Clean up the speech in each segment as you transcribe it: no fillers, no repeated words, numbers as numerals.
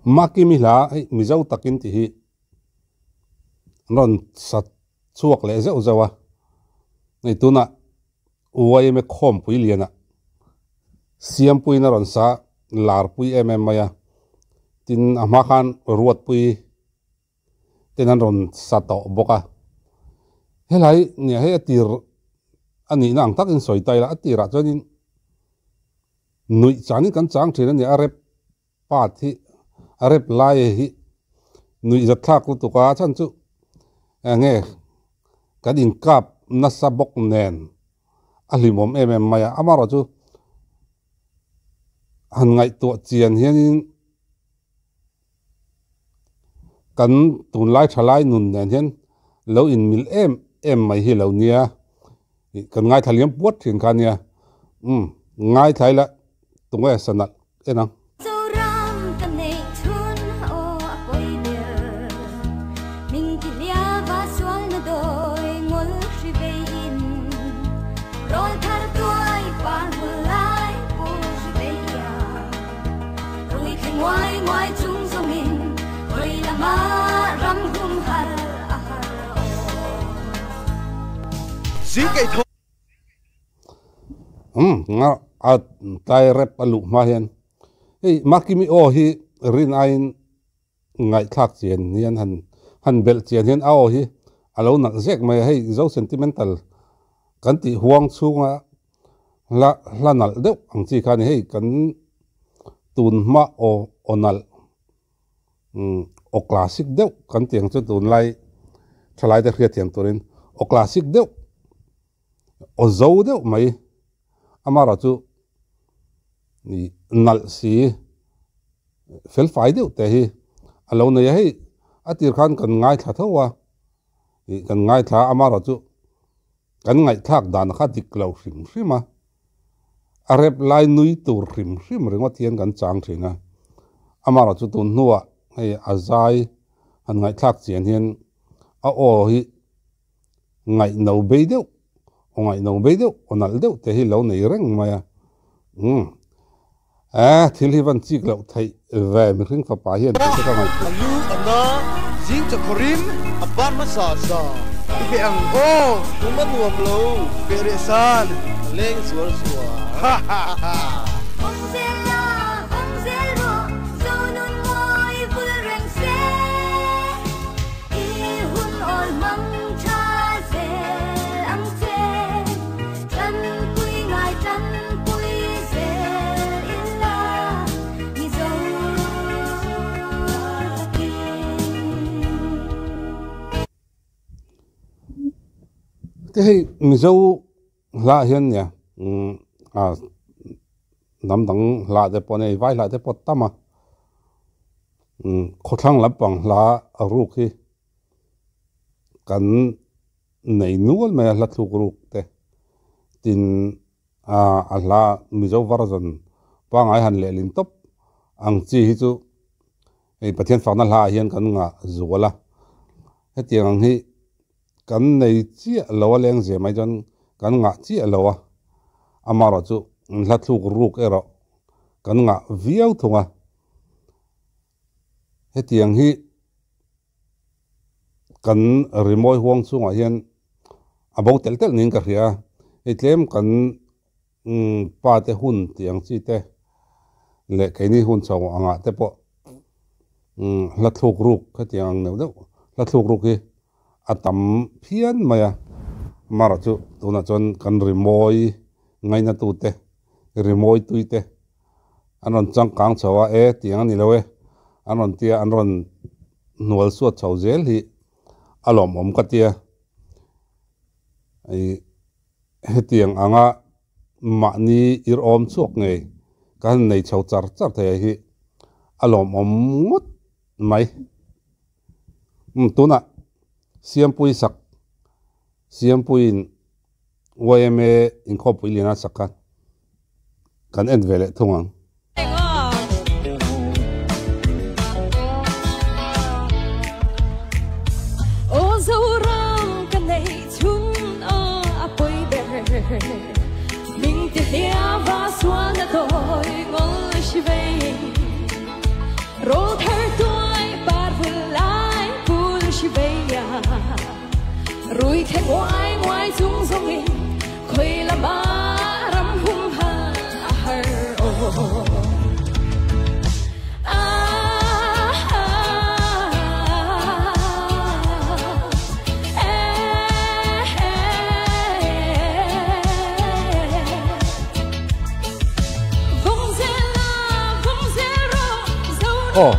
Makimi hla hei Mizo takin tih hi an rawn sa chhuak leh zeuh zeuh a, hei tunah YMA khawmpui lianah Siampuiin a rawn sa larpui em em mai a, tin a hma khan Ruatpui ten an rawn sa tawh bawk a, helai nia hei a tir a nihna ang takin sawi ta ila a tirah chuanin nuih chanin kan chang thin a ni a rep part hi a rep lai hi nuih zat thlak lutuk a chhan chu enge kan inkap nasa bawk nen a hlimawm em em mai a amaherawhchu han ngaihtuah chian hianin. Kan tunlai thalai nun nen hian lo inmil em em mai hi lo nia, kan ngaithla liam puat thin kha nia, umm ngaithla ila tunge sanalh en ang. Zoram ka neih chhun aw a pawi ber, Ming ti hliava sualna dawi ngawl hri vei in, Rawl thar tuai par hmul lai pu hri vei a. Rui thli nguai nguai chung zawngin hawi lama ram hum har a har aw. Zing keih thaw. Umm nga a tlai rep a luh hma hian hei Makimi aw hi rin aiin ngaihthlak chian hian han han belh chian hian a aw hi a lo nalh zek mai a, hei zo sentimental kan tih huang chhunga hla hla nalh deuh ang chi kha a ni hei kan tun hma aw aw nalh umm aw classic deuh kan tih ang chu tunlai thalai te hriatthiam turin aw classic deuh aw zo deuh mai amaherawhchu ih nalh si fel fai deuh te hi a lo nei a hei a tir khan kan ngaithla tho a ih kan ngaithla a amaherawhchu kan ngaihthlak dan kha dik lo hrim hrim a a rep lai nui tur hrim hrim ringawt hian kan chang thin a amaherawhchu tun hnuah hei a zai han ngaihthlak chian hian a aw hi ngaihno bei deuh aw ngaihno bei deuh aw nalh deuh te hi lo nei reng mai a umm eh thil hi van chik loh theih ve mihring fapa hian tih te ka ngaihtuah. A lu a na zing chakawrin a ban hmasa sa i pe ang aw pum a nuam lo pe reh san a leng zual zual ha ha ha. Awmzela awmzel rawh Zonun mawi vul reng se. I hun awl hmang tha zel ang che, Tanpui ngai tanpui zel ila Mizo takin. Te hei Mizo hla hian nia a hnam dang hla te pawh nei vai hla te pawh tam a. Khawthlang lampang hla a ruk hi kan nei nual mai a hla thluk ruk te tin a hla Mizo version pangngai han lehlin tawp ang chi hi chu hei Pathian fakna hla ah hian kan ngah zual a hetiang ang hi kan nei chiah lo a leng zia mai chuan kan ngah chiah lo a amaherawhchu hla thluk ruk erawh kan ngah viau thung a. Hetiang hi kan rimawi huang chhungah hian a bo telh telh niin ka hria a, hei tlem kan pa te hun tih ang chi te leh keini hun chho angah te pawh hla thluk ruk hetiang ang neuh deuh hla thluk ruk hi a tam phian mai a, amaherawhchu tunah chuan kan rimawi ngainatute rimawi tuite an rawn changkang chho a e tiang a ni lo e an rawn tia an rawn hnual suat chho zel hi a lawmawm ka tia ih hetiang anga mahni irhawm chhuak ngei ka han nei chho char char thei hi a lawmawm ngawt mai umm tunah Siampui sak Siampuiin YMA inkhawmpui lian a sak kha kan en ve leh thung ang. Aw Zoram ka neih chhun a a pawi ber Ming ti hliam va sual na dawi ngawl hri vei Rawl thar. Rui the nguai nguai chung zawngin khawi lama ram hum han a har aw. Aw.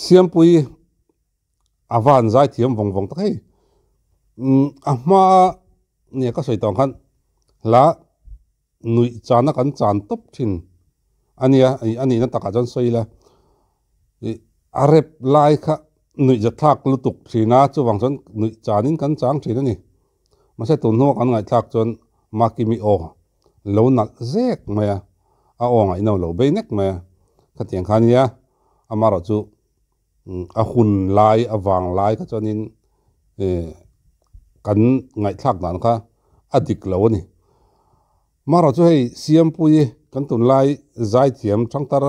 Siampui a van zai thiam vawng vawng tak hei. A hma nia ka sawi tawng khan hla nuih chana kan chan tawp thin a nia a nihna takah chuan sawi ila a rep lai kha nuih zathlak lutuk thin a chuvang chuan nuih chanin kan chang thin a ni. Mahse tun hnua kan ngaihthlak chuan Makimi aw lo nalh zek mai a, a aw ngaihno lo bei nek mai a khatiang kha nia amaherawhchu a hun lai a vang lai kha chuanin kan ngaihthlak dan kha a dik lo a ni. Marawh chu hei Siampui kan tunlai zaithiam thangtar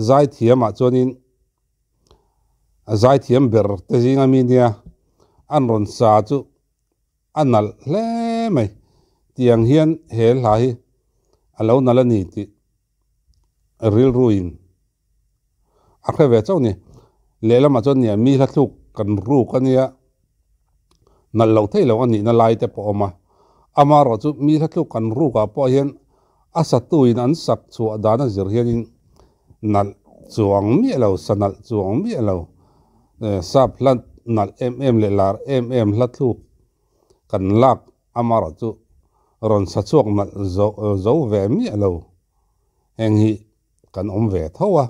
zaithiamah chuanin a zaithiam ber te zinga mi nia an rawn sa chu a nalh hle mai. Tiang hian he hla hi a lo nalh a ni tih rilruin a hre ve chauh a ni. Lehlamah chuan nia mi hla thluk kan ruk a nia, nalh loh theih loh a nihna lai te pawh a awm a. Amaherawh chu mi hla thluk kan rukah pawh hian a satuin an sak chhuah dan a zir hianin nalh chuang miah lo, sa nalh chuang miah lo, sap hla nalh em em leh lar em em hla thluk kan lak amaherawh chu rawn sa chhuak nalh zo ve miah lo. Heng hi kan awm ve tho a,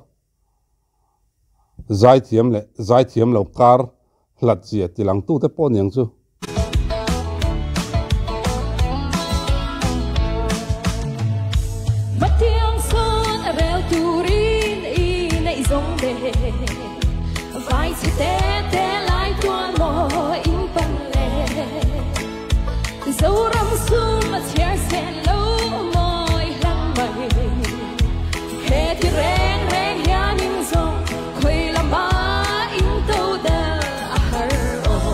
zaithiam leh zaithiam lo kar hlat zia tilangtute pawh niang chu. Hmatiang sawn a rel turin i neih zawng ve, vai chhe te te lai tuan maw in pan le, Zoram sum a chhiar sen lo mawi hlang mai. He ti reng reng hian in zawng khawi lama in to dal a har aw.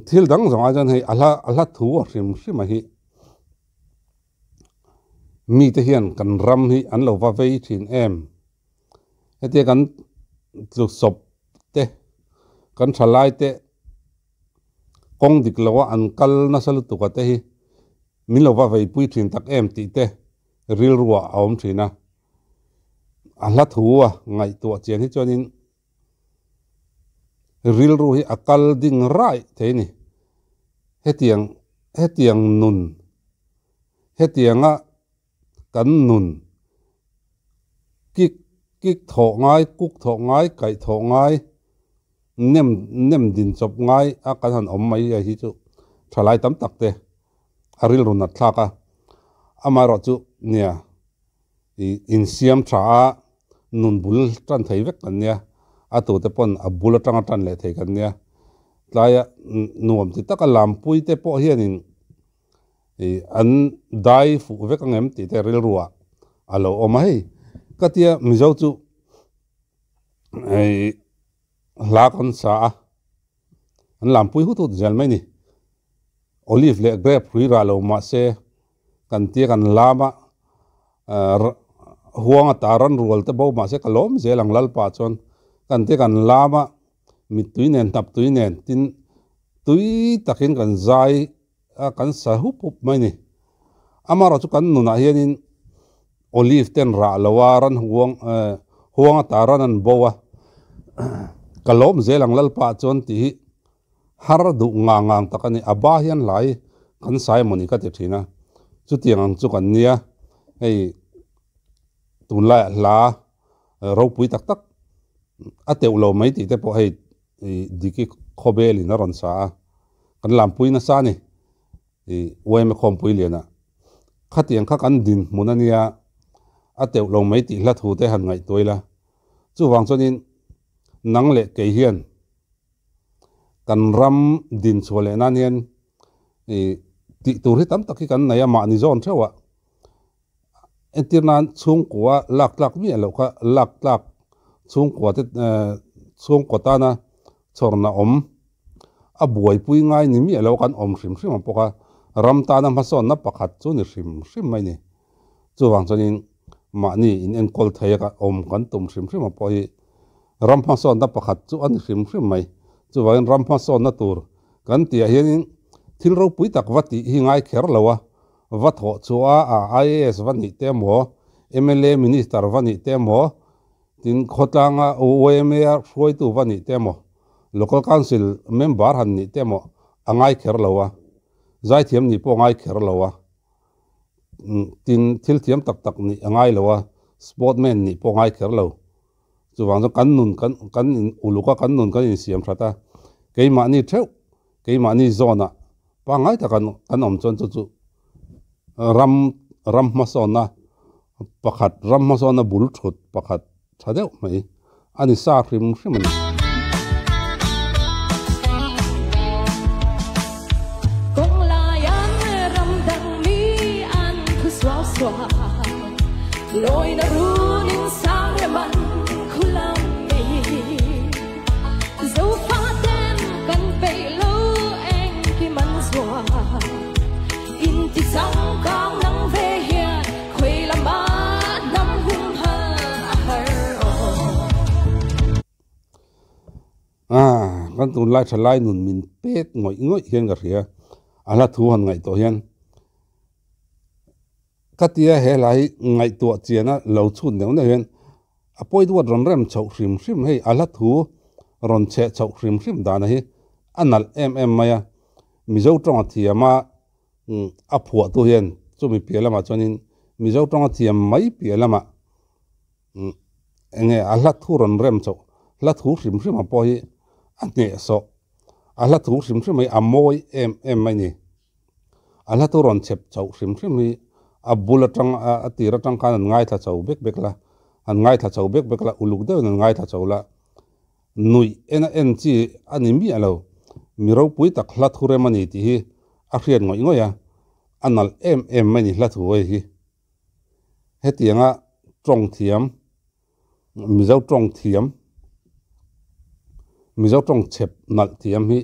Thil dang zawng ah chuan hei a hla a hla thu a hrim hrim a hi mite hian kan ram hi an lo va vei thin em hetia kan tlusawp te kan thalai te kawng dik lo a an kal nasa lutuk a te hi min lo va vei pui thin tak em tih te rilru ah a awm thin a a hla thu a ngaihtuah chian hi chuanin rilru hi a kal ding raih thei a ni. Hetiang hetiang nun hetianga kan nun kik kik thawh ngai kuk thawh ngai kaih thawh ngai nem nem din chawp ngai a kan han awm mai hi chu thalai tam tak te a rilru nat thlak a amaherawhchu nia. Ih insiam tha a, nun bul tan thei vek kan nia, a tute pawn a bul atanga tan leh thei kan nia. Tlaia nuam ti taka lampui te pawh hianin ih an dai fuh vek ang em tih te rilruah a lo awm a hei. Ka tia Mizo chu ih hla kan sa a, an lampui hut hut zel mai ni. Olive leh grape hrui rah lo mahse kan tia kan lam a. Huanga taran rual te bo mahse ka lawm zel ang Lalpa chuan kan te kan lam a, mittui nen hnap tui nen tin tui takin kan zai a kan sa hup hup mai ni. Amaherawh chu kan nunah hianin olive ten rah lo a ran huang huanga taran an bo a, ka lawm zel ang Lalpa chuan tih hi Har duh ngang ngang tak a ni. A ba hian hlai kan sai emaw ni ka ti thin a. Chutiang ang chu kan nia. Hei tunlaiah hla ropui tak tak a teuh lo mai tih te pawh hei Diki khawbelin a rawn sa a. Kan lampui nasa a ni. Uaima khawmpui liana khatiang kha kan dinhmun a nia. A teuh lo mai tih hla thu te han ngaihtuah ila. Chuvang chuanin nang leh kei hian Kan ram din chhuah leh nan hian ih tih tur hi tam tak hi kan nei a, mahni zawn theuh a. Entir nan chhungkua lak tlak miah loh kha lak tlak chhungkua te eh chhungkua tana chhawrna awm a buaipui ngai ni miah lo kan awm hrim hrim ang bawk a, ram tana hmasawnna pakhat chu ni hrim hrim mai ni. Chuvang chuanin mahni in enkawl thei a awm kan tum hrim hrim ang pawh hi Ram hmasawnna pakhat chu a ni hrim hrim mai. Chuvangin ram hmasawnna tur kan tihah hianin thil ropui tak va tih hi ngai kher lo a, va thawh chhuah a, IAS va nih te emaw, mla Minister va nih te emaw, tin khawtlanga yma a hruaitu va nih te emaw, Local Council member han nih te emaw a ngai kher lo a, zaithiam nih pawh a ngai kher lo a, tin thil thiam tak tak nih a ngai lo a, sportman nih pawh a ngai kher lo. Chuvang chuan kan nun kan kan in uluk a, kan nun kan insiam that a, keimahni theuh, keimahni zawnah pangngai tak an kan awm chuan chu chu ram ram hmasawnna pakhat, ram hmasawnna bul thut pakhat tha deuh mai a ni sa hrim hrim a ni. Kawng laian ram dang mi an thu suau suau. Lawina runin sang reman khulam mi Zofa ten kan peih lo engkim an zuar In ti changkang nang ve hian khawi lama hnam humhal a har aw. Ah, kan tunlai thalai nun min pek ngawih ngawih hian ka hria, a hla thu han ngaihtuah hian. Ka tia he hla hi ngaihtuah chiana lo chhut neuh neuh hian a pawi duat rawn rem chhoh hrim hrim hei a hla thu rawn chheh chhoh hrim hrim dana hi a nalh em em mai a, Mizo tawnga thiama a phuahtu hian chumi piah lamah chuanin Mizo tawnga thiam mai piah lamah eng nge a hla thu rawn rem chhoh hla thu hrim hrim ang pawh hi a hnehsawh a hla thu hrim hrim hi a mawi em em mai a ni. A hla thu rawn chhep chhoh hrim hrim hi a bul atang a tir atang khan an ngaithla chho bek bek la, an ngaithla chho bek bek la, uluk deuhin an ngaithla chho la, nuih en a en chi a ni miah lo, mi ropui tak hla thu rem a ni tih hi a hriat ngawih ngawih a, a nalh em em mai ni hla thu hei hi. Hetianga tawng thiam, Mizo tawng thiam, Mizo tawng chhep nalh thiam hi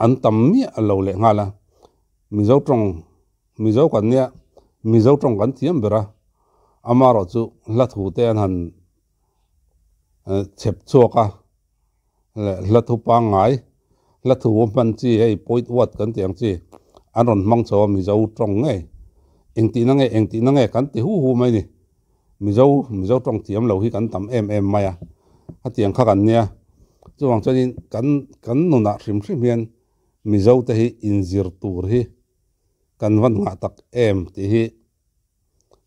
an tam miah lo leh nghal a, Mizo tawng, Mizo kan nia, Mizo tawng kan thiam ber a, amaherawh chu hla thu te an han chhep chhuak a, leh hla thu pangngai, hla thu hman chi hei point word kan tih ang chi an rawn hmang chho a Mizo tawng ngei, engtihna nge engtihna nge kan ti hu hu mai a ni. Mizo Mizo tawng thiam lo hi kan tam em em mai a, hetiang kha kan nia. Chuvang chuanin kan kan nunah hrim hrim hian Mizo te hi inzir tur hi kan va nghah tak em tih hi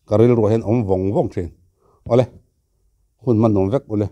ka rilruah hian awm vawng vawng thin. Awle, hun hman nuam vek ule.